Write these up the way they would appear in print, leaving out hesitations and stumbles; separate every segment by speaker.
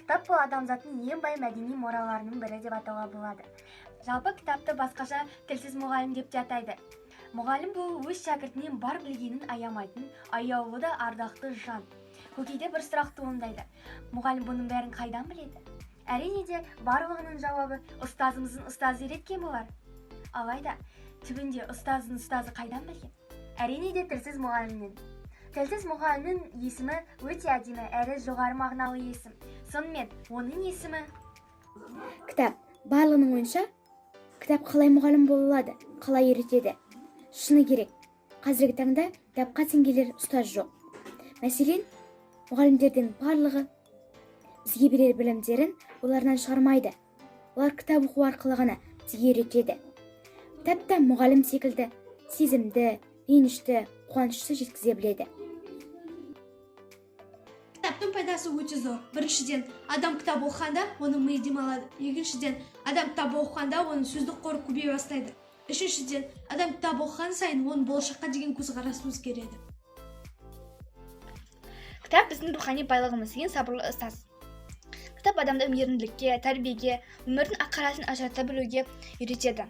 Speaker 1: Кітап бұл адамзаттың ең бай мәдени мұраларының бірі деп атауға болады. Жалпы кітапты басқаша тілсіз мұғалім деп те атайды. Мұғалім бұл өз шәкіртінен бар білгенін аямайтын, аяулы да ардақты жан. Көкейде бір сұрақ туындайды. Мұғалім бұның бәрін қайдан біледі? Әрине де, барлығының жауабы ұстазымыздың ұстазы үйреткен болар. Алайда, түбінде ұстаздың ұстазы қайдан білген? Әрине де, тілсіз мұғалімнен. Тілсіз мұғалімнің есімі өте әдемі әрі жоғары мағыналы есім. Сонымен, оның есімі
Speaker 2: Кітап. Барлығының ойынша, кітап қалай мұғалім бола алады, қалай үйретеді? Шыны керек, қазіргі таңда кітапқа тең келер ұстаз жоқ. Мәселен, мұғалімдердің барлығы бізге берер білімдерін оларынан шығармайды. Олар кітап оқу арқылы ғана бізге үйретеді. Кітап та мұғалім секілді сезімді, ренішті, қуанышты жеткізе біледі.
Speaker 3: Кітаптың пайдасы өте зор. Біріншіден, адам кітап оқығанда, оның миы демалады. Екіншіден, адам кітап оқығанда, оның сөздік қоры көбейе бастайды. Үшіншіден, адам кітап оқыған сайын, оның болашаққа деген көзқарасы өзгереді.
Speaker 4: Кітап біздің рухани байлығымыз, ең сабырлы ұстаз. Кітап адамды мейірімділікке, тәрбиеге, өмірдің ақ қарасын ажырата білуге үйретеді.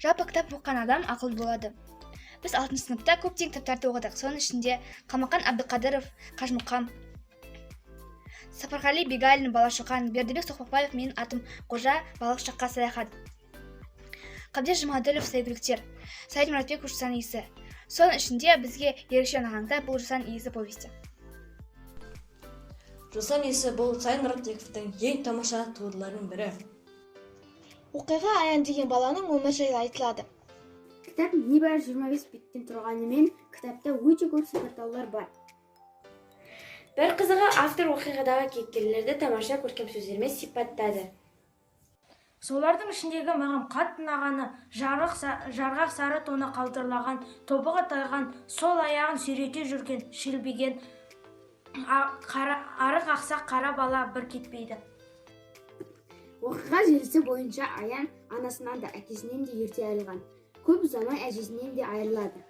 Speaker 4: Жалпы, кітап оқыған адам ақылды болады. Біз алтыншы сыныпта көптеген кітаптарды оқыдық. Соның ішінде Қалмақан Әбдіқадыров «Қажымұқан», Сапарғали Бегалин «Бала Шоқан», Бердібек Соқпақбаев «Менің атым Қожа», «Балалық шаққа саяхат», Қабдеш Жұмаділов «Сәйгүліктер», Саид Мұратбеков «Жусан иісі». Соның ішінде бізге ерекше ұнаған кітап бұл «Жусан иісі» повесті.
Speaker 5: «Жусан иісі» – бұл Сайын Мұратбековтің ең тамаша туындыларының бірі.
Speaker 6: Оқиға Аян деген баланың өмірі жайлы айтылады.
Speaker 7: Кітап небәрі 25 беттен тұрғанымен, кітапта өте көп сипаттаулар бар.
Speaker 8: Бір қызығы, автор оқиғадағы кейіпкерлерді тамаша көркем сөздермен сипаттады.
Speaker 9: Солардың ішіндегі маған қатты ұнағаны: жарғақ сары тоны қаудырлаған, тобығы тайған, сол аяғын сүйрете жүрген шелбиген арық ақсақ қара бала бір кетпейді.
Speaker 7: Оқиға желісі бойынша Аян анасынан да, әкесінен де ерте айырылған. Көп ұзамай әжесінен де айырылады.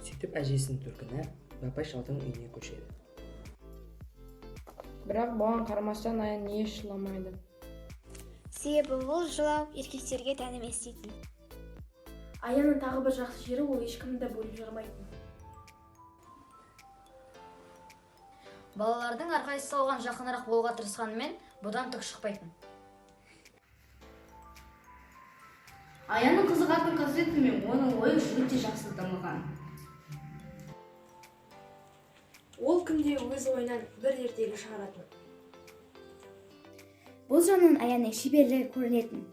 Speaker 10: Сөйтіп, әжесінің төркіні Бапай шалдың үйіне көшеді.
Speaker 11: Бірақ бұған қарамастан Аян еш жыламайды.
Speaker 12: Себебі бұл жылау еркектерге тән емес дейтін.
Speaker 13: Аянның тағы бір жақсы жері: ол ешкімді бөліп жармайтын.
Speaker 14: Балалардың әрқайсысы оған жақынырақ болуға тырысқанымен, бұдан түк шықпайтын.
Speaker 15: Аянның қызығатын қызы мен оның ойы өте жақсы дамыған.
Speaker 8: Ол күнде өз ойынан бір ертегі шығаратын.
Speaker 2: Бұл жағынан Аянның шеберлігі көрінетін.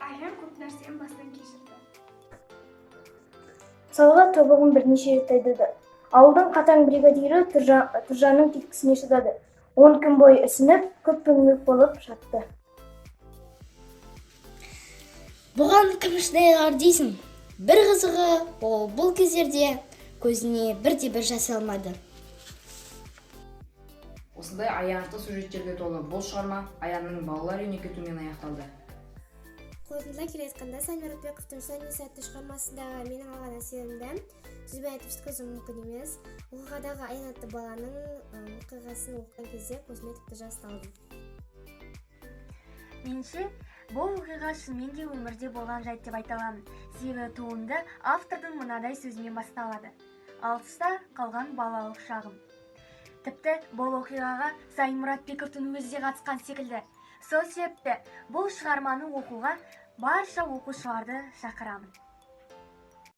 Speaker 16: Аян көп нәрсені басынан кешірді.
Speaker 17: Мысалға, тобығын бірнеше рет тайдырды. Ауылдың қатаң бригадирі Тұржанның тепкісіне шыдады. 10 күн бойы ісініп, көкпеңбек болып жатты.
Speaker 6: Бұған кім шыдай алар дейсің? Бір қызығы, ол бұл кездерде көзіне бірде бір жас алмады.
Speaker 18: Осындай аянышты сюжеттерге толы бұл шығарма Аянның балалар үйіне кетуімен аяқталды.
Speaker 19: Қорытындылай келе айтқанда, Сайын Мұратбековтың «Жусан иісі» атты шығармасындағы менің алған әсерімді сөзбен айтып жеткізу мүмкін емес. Оқиғадағы Аян атты баланың оқиғасын оқыған кезде көзіме тіпті жас алды.
Speaker 1: Меніңше, бұл оқиға шынымен де өмірде болған жайт деп айта аламын. Себебі туынды автордың мынадай сөзімен басталады: «Алыста қалған балалық шағым». Тіпті бұл оқиғаға Сайын Мұратбековтің өзі де қатысқан секілді. Сол себепті бұл шығарманы оқуға барша оқушыларды шақырамын.